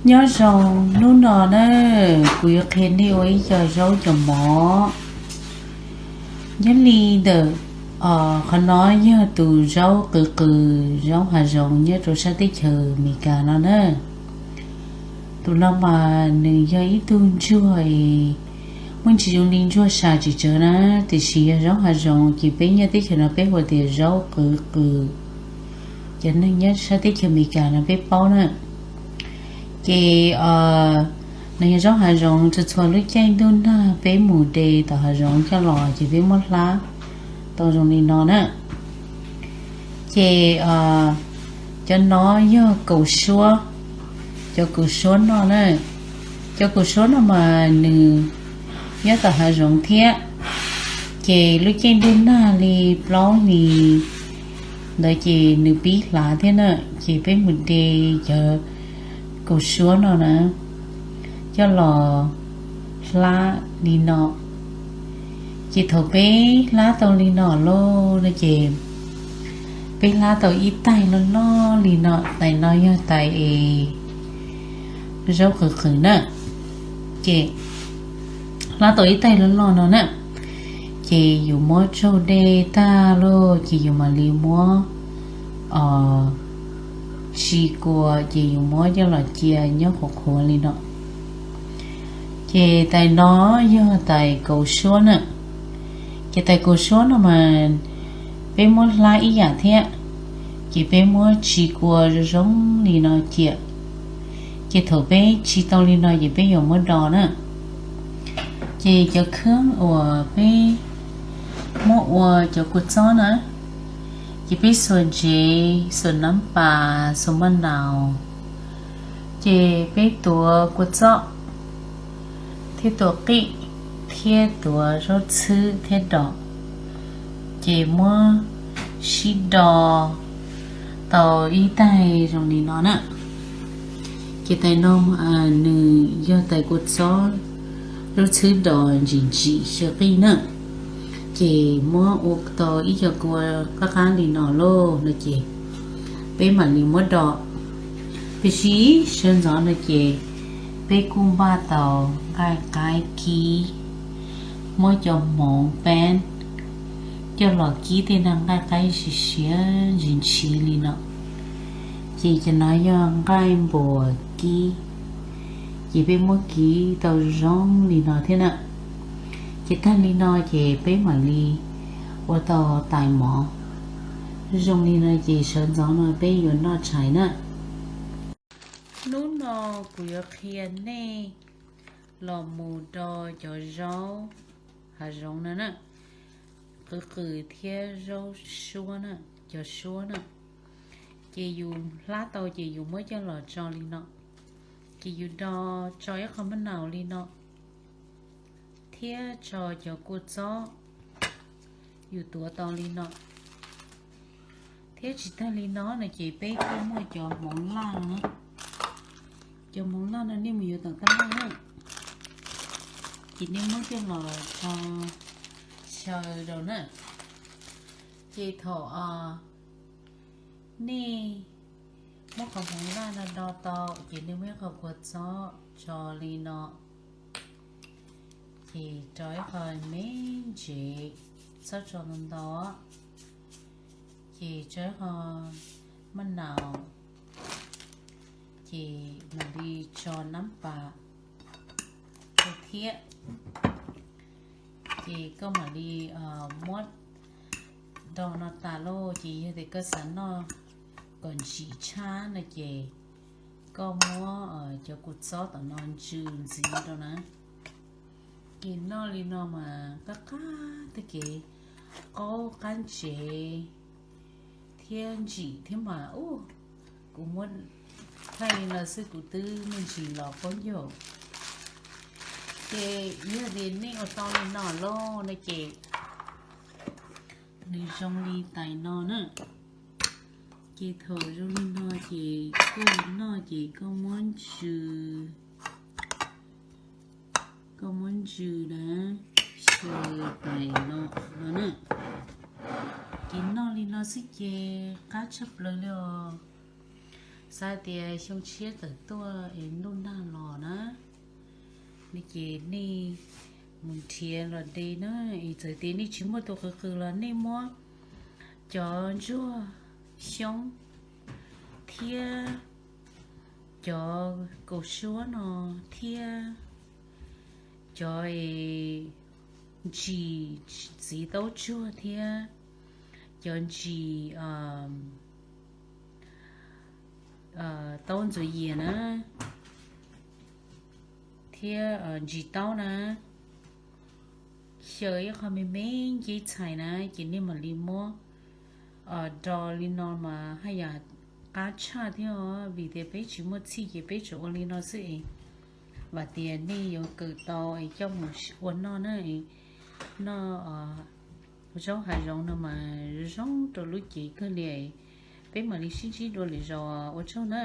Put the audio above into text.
Nyob zoo, hnub no na, kuv yuav qhia nej ua ib co zaub cov mov. Nyob li ntawm, qhov no yog tus zaub qws qws, zaub hav zoov nyob rau sab teb chaws Amelikas no na. Tus no mas nws yog ib tug ntsuag, muaj ntsis zoo li ntsuag sa tsis tsawg na, tiam sis yog zaub hav zoov ces peb nyob teb chaws no peb hu tias zaub qws qws. Cov neeg nyob sab teb chaws Amelikas no peb paub na. Ces nws yog zaub hav zoov, txhua txhua lub caij ntuj nag peb mus de tom hav zoov coj los ces peb muab hlab tau zoo li no na. Ces cov no yog kaus suab, cov kaus suab no na. Cov kaus suab no mas nws nyob tom hav zoov thiab, ces lub caij ntuj nag li plaub hlis ntawd ces nws pib hlav thiab na, ces peb mus de cov kaus suab no na coj los hlab li no. Ces thaum peb hlab tau li no lawm no ces peb hlab tau ib tais loj loj li no, tais no yog tais es zaub qws qws na. Ces hlab tau ib tais loj loj no na, ces yus muab tsaug dej tag lawm ces yus mam li muab tsis kua, ces yus muab coj los cia nyob qhuav qhuav li no. Ces tais no yog tais kaus suab na. Ces tais kaus suab no mas peb muab hlab ib yam thiab, ces peb muab tsis kua zoo zoo li no cia. Ces thaum peb tsis tau li no ces peb yuav muab do na. Ces cov khab uas peb muab ua cov kua txob na, ces peb xuas ntsev, xuas nab pas, xuas maj naus, ces peb tuav kua txob thiab tuav qij thiab tuav zaub txhwb thiab dos, ces muab sib do tau ib tais zoo li no na. Ces tais no nws yog tais kua txob, zaub txhwb dos ntsim ntsim xyaw qij na. Ces muab ua tau ib co kua qab qab li no lawm no ces peb mam li muab do. Tiam sis sawv ntxov no ces peb kuj npaj tau nqaij qaib kib, muab cov hmoov peb coj los kib tej nqaij qaib siav siav ntsis ntshiv li no. Ces cov no yog nqaij npuas kib, ces peb muab kib tau zoo li no thiab na. Ces tag li no ces peb mam li ua tau tais mov zoo li no ces sawv ntxov no peb yuav noj tshais na. Hnub no kuv yuav qhia nej los mus do cov zaub hav zoov no na, qws qws thiab zaub suab, cov suab na. Ces yus hlab tau ces yus muab coj los tso li no, ces yus do tso ib qho maj naus li no, thiab tso cov kua txob yus tuav tau li no. Thiab tsis tag li no no ces peb kuj muaj cov hmoov laj no, cov hmoov laj no nej mus yuav tom tab laj na, ces nej muab coj los tso xyaw rau na. Ces thaum nej muab qhov hmoov laj no do tau ces nej muab ib qho kua txob tso li no, ces rau ib qho me ntsev, txhob tso ntau ntau, ces rau ib qho maj naus, ces mam li tso nab pas rau thiab. Ces koj mam li muab do no tas lauj, ces yog tias koj xav noj kom ntsim tshaj no ces koj muab cov kua txob tom no ntsws ntxiv rau na. Ces noj li no mas qab qab tag kev, qaub qab ntsev thiab ntsim thiab mas ub, kuv muab thaij li no xwb kuv twb me ntsis los qaub ncaug. Ces yog tias nej ua tau li no lauj no ces nws zoo li tais no na. Ces thaum zoo li no ces koj noj ces koj muab ntsws, koj muab ntsws na, xyaw tais no no na. Ces noj li no xwb ces qab tshaj plaws li os. Xav tias xyoo tshiab tawm tuaj es ntuj nag los na, nej ces nej mus nrhiav los de na. Es txawm tias nej tsis muaj tus qws qws los nej muab cov ntsuag xyoob thiab cov kaus suab no thiab cov ntsis txiv taub tsuag thiab cov ntsis taub ntxuav yias na, thiab ntsis taub na, xyaw ib qho me me nce txhais na, ces nej mam li muab do li no mas haj yam qab tshaj thiab os, vim tias peb tsis muaj txhij ces peb tsuas ua li no xwb es. Vam tias nej yuav kawm tau es coj mus ua noj na. Noj zaub hav zoov no mas zoo rau lub cev kawg li. Peb mam li sib ntsib dua lwm zaus, ua tsaug na.